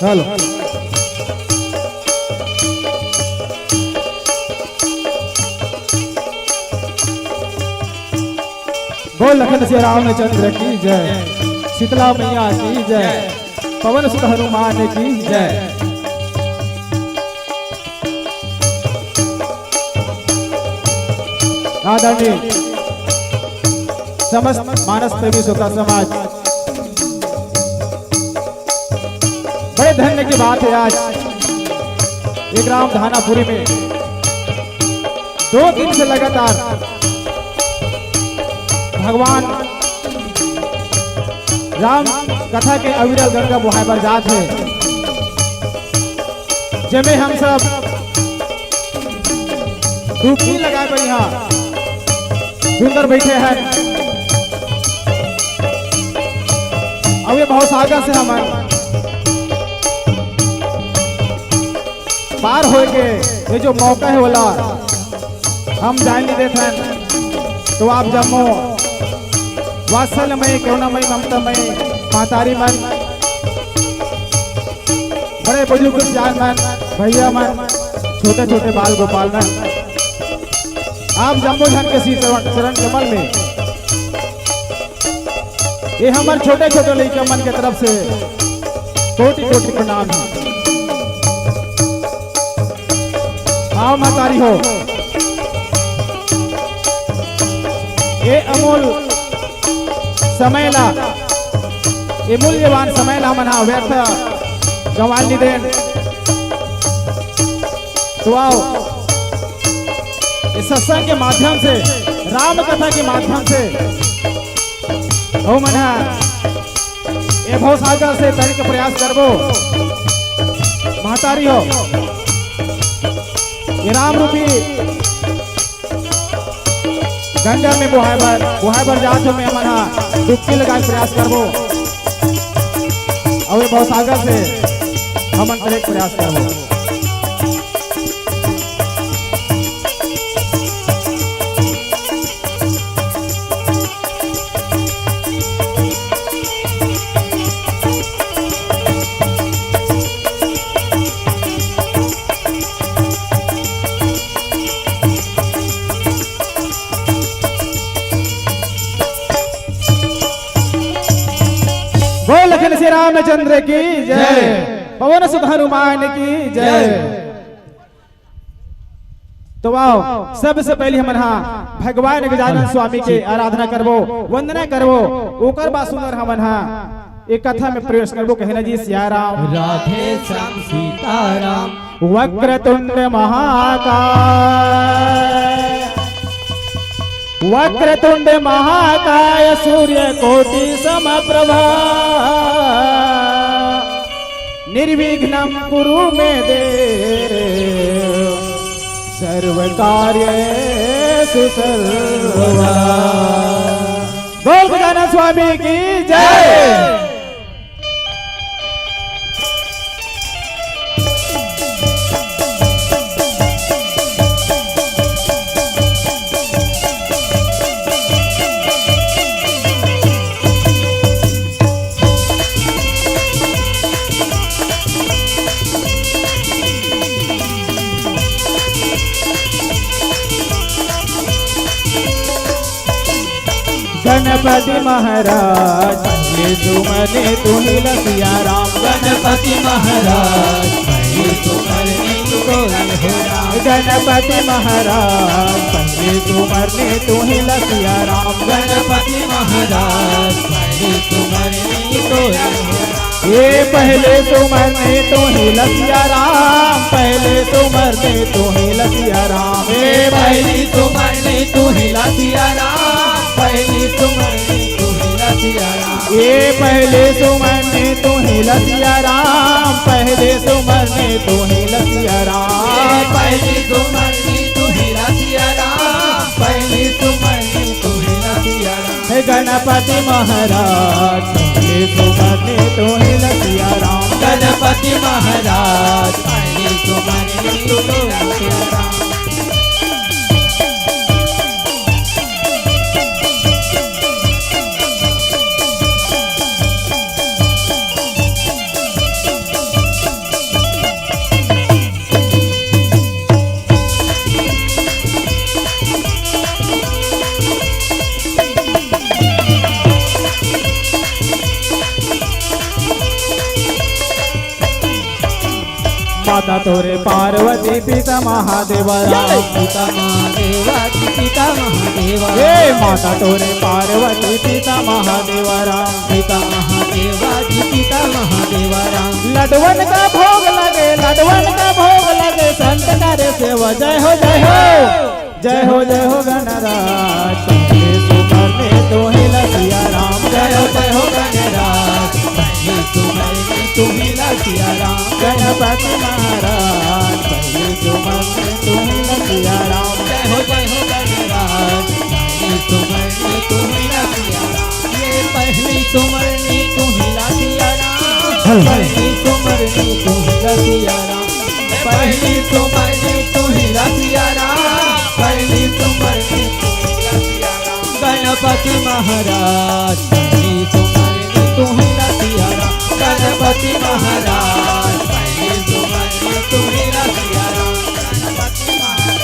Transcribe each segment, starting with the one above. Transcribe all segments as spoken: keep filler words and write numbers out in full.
Hello. बोल लखन सिया रामचंद्र की जय, शीतला मैया की जय, पवन सुत हनुमान की जय। आदरणीय समस्त मानस प्रेमी श्रोता समाज, बड़े धन्य की बात है, आज एक राम धानापुरी में दो दिन से लगातार भगवान राम कथा के अविरल गंगा बोहाय बर जात हे, जेमे हम सब डुबकी लगाए बर इहाँ सुंदर बैठे हैं। अब ये भवसागर से हमन पार होए के ये जो मौका है, ओला हम जाए नहीं देत हन। तो आप जम्मो वात्सल्यमय, करुणामय, ममतामय महतारी मन, बड़े बुजुर्ग सियान मन, भैया मन, छोटे छोटे बाल गोपाल मन, आप जम्मो झन के श्री चरण, चरण कमल में ये हमर छोटे छोटे लइका मन के तरफ से कोटि कोटि प्रणाम हे। आओ महतारी हो, ये अमूल समय ला, ये मूल्यवान समय ला हमन हा व्यर्थ गंवाए नी देन। तो आओ, ये सत्संग के माध्यम से, राम कथा के माध्यम से हमन हा ये भवसागर से तरे के प्रयास करबो। महतारी हो, ये राम रूपी गंगा में बोहाय बर, बोहाय बर जात हो, में हमन हा डुबकी लगाए के प्रयास करबो। अउ ये भवसागर से हमन तरे के प्रयास करबो। बोल लखन सिया रामचंद्र की जय। जय। पवन सुत हनुमान की जय। जय। तो आओ, सबसे पहले हमन हा भगवान गजानन स्वामी के आराधना करबो, वंदना करबो, ओकर बाद सुंदर हमन हा एक कथा में प्रवेश करबो। कहे ना जी सिया राम। राधे श्याम सीताराम। वक्रतुंड महाकाय, वक्रतुंड महाकाय सूर्य कोटि समप्रभा। निर्विघ्नं कुरु मे देव सर्व कार्येषु सर्वदा। बोल गजानन स्वामी की जय। गणपति महाराज पहले सुमरने तुम्ही ल सिया राम। गणपति महाराज पहले सुमरने तुम्ही ल सिया राम। गणपति महाराज पहले सुमरने तुम्ही ल सिया राम। गणपति महाराज पहले सुमरने तुम्ही ल सिया राम। ये पहले सुमरने तुम्ही ल सिया राम, पहले सुमरने तुम्ही ल सिया राम। ये पहली सुमरने तुम्ही ल सिया राम, पहली सुमरने तुम्ही ल सिया राम। ये पहले सुमरने तुम्ही ल सिया राम, पहले सुमरने तुम्ही ल सिया राम। ये पहली सुमरने तुम्ही ल सिया राम, पहली सुमरने तुम्ही ल सिया राम। हे गणपति महाराज पहले सुमरने तुम्ही ल सिया राम। गणपति महाराज पहले सुमरने तुम्ही ल सिया राम। माता तोरे पार्वती, पिता महादेव राम। पिता महादेवा जी, पिता महादेवा। हे माता तोरे पार्वती, पिता महादेव राम। पिता महादेवा जी, पिता महादेवा राम। लडवन का भोग लगे, लडवन का भोग लगे, संत करे सेवा। जय हो, जय हो। जय हो, जय हो गणराज, पहली सुमरनी तोहिला सिया राम। जय हो, जय हो गणराज, पहली सुमरनी तोहिला सिया राम। गणपति महाराज, पहली सुमरनी तोहिला सिया राम। जय हो, जय हो गणराज, पहली सुमरनी तोहिला सिया राम। ये पहली सुमरनी तोहिला सिया राम, हल। पहली सुमरनी तोहिला सिया राम। पहली सुमरनी तोहिला सिया राम, पहली सुमरनी तोहिला सिया राम। गणपति महाराज, पहली सुमरनी तोहिला सिया राम। गणपति महाराज, पहली सुमरनी तोहिला सिया राम। गणपति महाराज।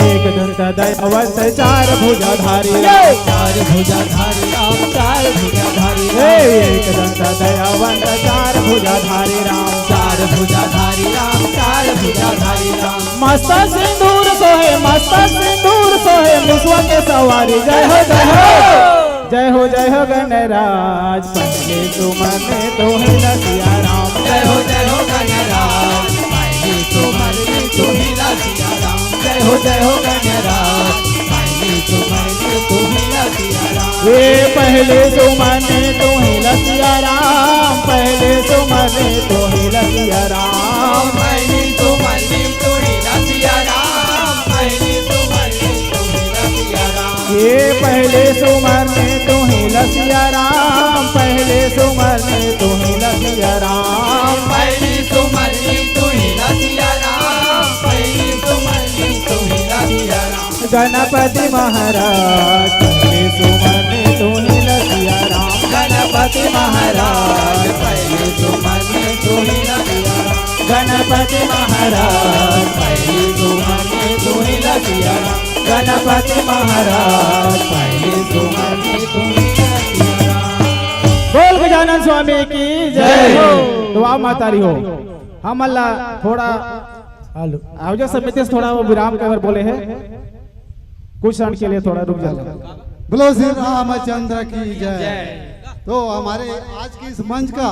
एक दंत दयावंत, चार भुजाधारी राम। चार भुजाधारी राम, चार भुजाधारी राम। हे एक दंत दयावंत, चार भुजाधारी राम। चार भुजाधारी राम, चार भुजाधारी राम। मस्त सिंदूर सोहे, मस्त सिंदूर सोहे, मुसवा के सवारी। जय हो, जय हो। जय हो, जय हो गणराज, पहली सुमरनी तोहिला सिया राम। जय हो, जय हो गणराज, पहली सुमरनी तोहिला सिया राम। जय हो, जय हो गणराज, पहली सुमरनी तोहिला सिया राम। ये पहली सुमरनी तोहिला सिया राम, पहली सुमरनी तोहिला सिया राम। पहली सुमरनी तोहिला सिया राम, पहली सुमरनी तोहिला सिया राम। ये पहली सुमरनी तोहिला सिया राम, पहली सुमरनी तोहिला सिया राम। पहली सुमरनी तोहिला सिया राम, पहली सुमरनी तोहिला सिया राम। गणपति महाराज, पहली सुमरनी तोहिला सिया राम। गणपति महाराज, पहली सुमरनी तोहिला सिया राम। गणपति महाराज, पहली सुमरनी तोहिला सिया राम। गणपति महाराज, पहली सुमरनी तोहिला सिया राम। बोल गजानन स्वामी की जय हो। दुआ माता री हो। हमन ला थोड़ा हेलो। आयोजक समिति से थोड़ा वो विराम के अगर बोले हे, कुछ क्षण के लिए थोड़ा रुक जाओ। बोलो श्री रामचंद्र की जय। तो हमारे आज के इस मंच का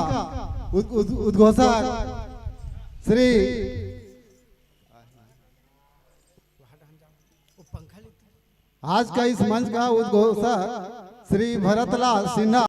उद-, उद-, उद्घोषक श्री, आज का इस मंच का उद्घोषक श्री भरतलाल सिन्हा।